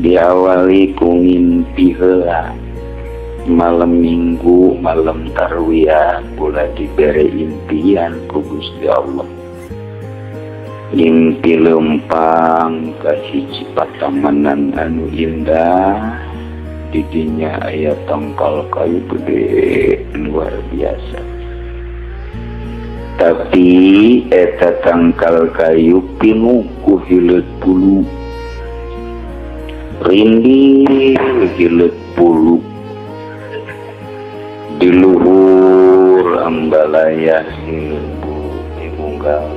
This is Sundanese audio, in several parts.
Diawali ku ngimpi heula. Malam Minggu, malam tarwiyah, kula dibere impian ku Gusti Allah. Ngimpi lempang ka hiji patamanan anu indah, didinya aya tangkal kayu gede luar biasa. Tapi eta tangkal kayu pinuh ku hileud bulu, rindil hileud bulu. Di luhur ambalaya hileud bulu unggal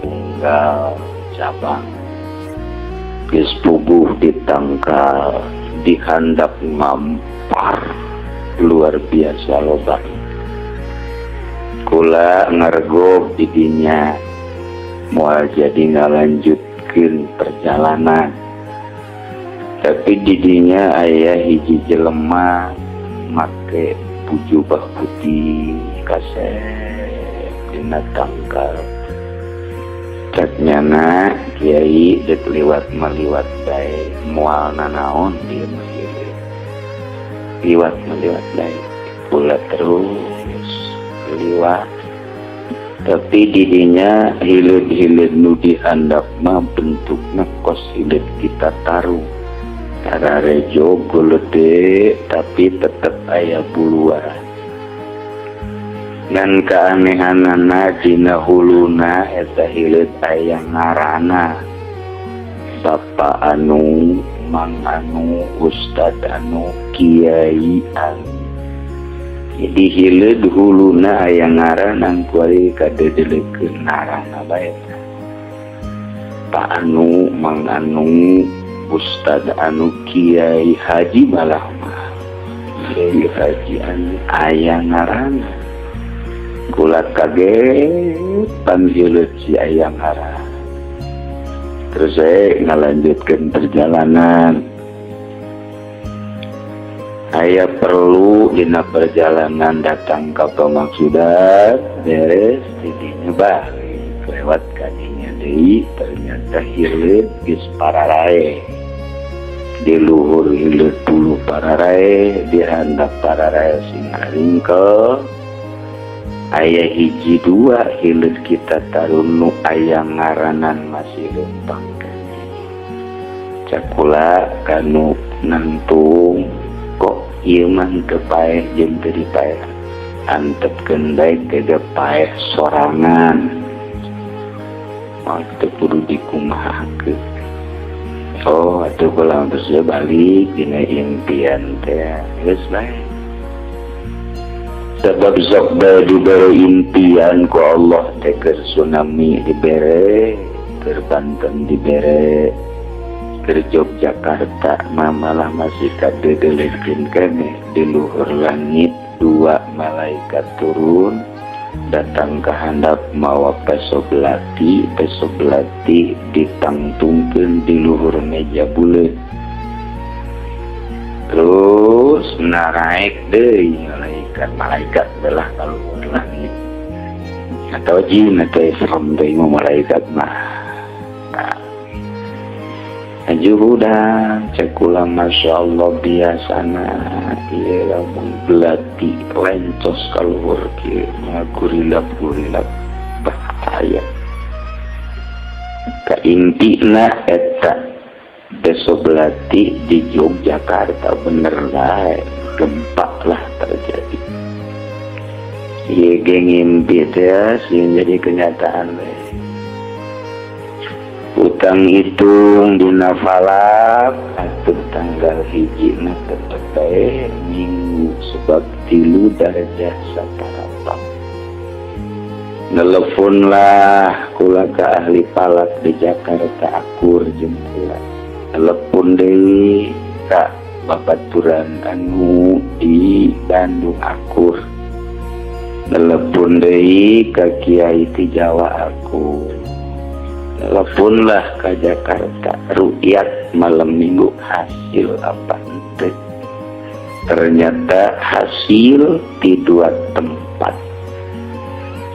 unggal cabang. Geus puguh ditangkal, dihandap ngampar luar biasa loba. Kula ngargok didinya, moal jadi ngalanjutkeun perjalanan. Tapi didinya aya hiji jelema make jubah putih, kasep dina tangkal. Cek nyana, "Kiai, dek liwat mah liwat bae, moal nanaon ieu mah ieu. Liwat mah liwat bae." Kula terus liwat, tapi didinya hileud-hileud nu dihandap mah bentukna kos hileud kita taruh tararejo gede, tapi tetep aya buluan. Dan keanehanana, dina huluna eta hileud aya ngarana, Bapak anu, Mang anu, Ustad anu, Kiai anu. Jadi hileud huluna aya ngaran. Kuari kadedelekeun ngaranna bae, Pak anu, Mang anu, Ustad anu, Kiai Haji, malah mah Kiai Haji anu aya ngaranna. Kula kaget pan hileud si aya ngaran. Terus saya ngalanjutkan perjalanan. Aya perlu dina perjalanan, datang ke pemaksudan, beres didinya balik lewat kadinya deui, ternyata hileud geus pararae. Di luhur hileud bulu pararae, di handap pararae sing ringkel. Aya hiji dua hileud kita tarun nu aya ngaranan masih lempang. Cek kula kanu nangtung, "Kok ieu mah teu paeh jeung teu dipaeh? Antepkeun bae ke paeh sorangan, moal teu kudu dikumahakeun." Oh atuh, kula terus dia balik dina impian teh geus bae, sebab sok bae dibere impian ku Allah teh. Keur tsunami dibere, keur Banten dibere, keur Yogyakarta mah malah masih kadedelekeun keneh. Di luhur langit dua malaikat turun, datang ke handap mawa peso belati. Peso belati ditangtungkeun di luhur meja buleut. Terus naraek deui malaikat, malaikat belah ka luhur langit atau jin atau serem deui mah malaikat mah. Nah, juhudan cek kula, "Masya Allah, biasana ieu lamun belati lencos ka luhur kieu mah gurilap gurilap, bahaya." Kaintina eta peso belati di Yogyakarta bener lah, gempa lah terjadi. Iya, geng, ngimpi teh sih jadi kenyataan we. Utang hitung dina falak atuh tanggal 1 na tetep bae Minggu, sebab 3 darajah saparapat. Nelpon lah kula ke ahli falak di Jakarta, akur jeung kula. Telepon deui ka babaturan anu di Bandung, akur. Telepon deui ka kiai di Jawa, akur. Telepon lah ke Jakarta, rukyat malam Minggu hasil apa ente? Ternyata hasil di dua tempat.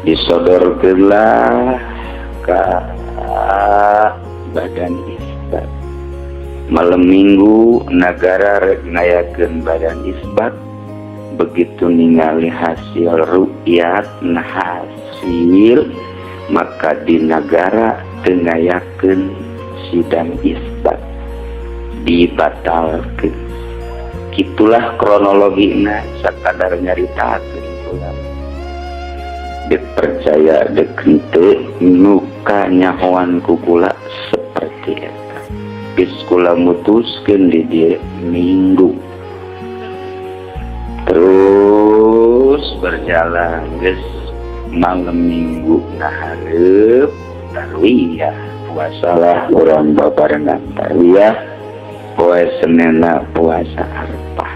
Disodorkeunlah ke badan isbat. Malam Minggu negara rek ngayakeun badan isbat. Begitu ningali hasil rukyat, nah, hasil, maka di negara teu ngayakeun sidang isbat, dibatalkeun. Itulah kronologina, sakadar nyaritakeun kula. Dipercaya dek henteu, nu kanyahoan ku kula seperti eta. Geus kula mutuskeun di dieu Minggu. Terus berjalan, geus malam Minggu ngahareup tarwiyah, puasalah urang babarengan tarwiyah, poe Senena puasa Arafah.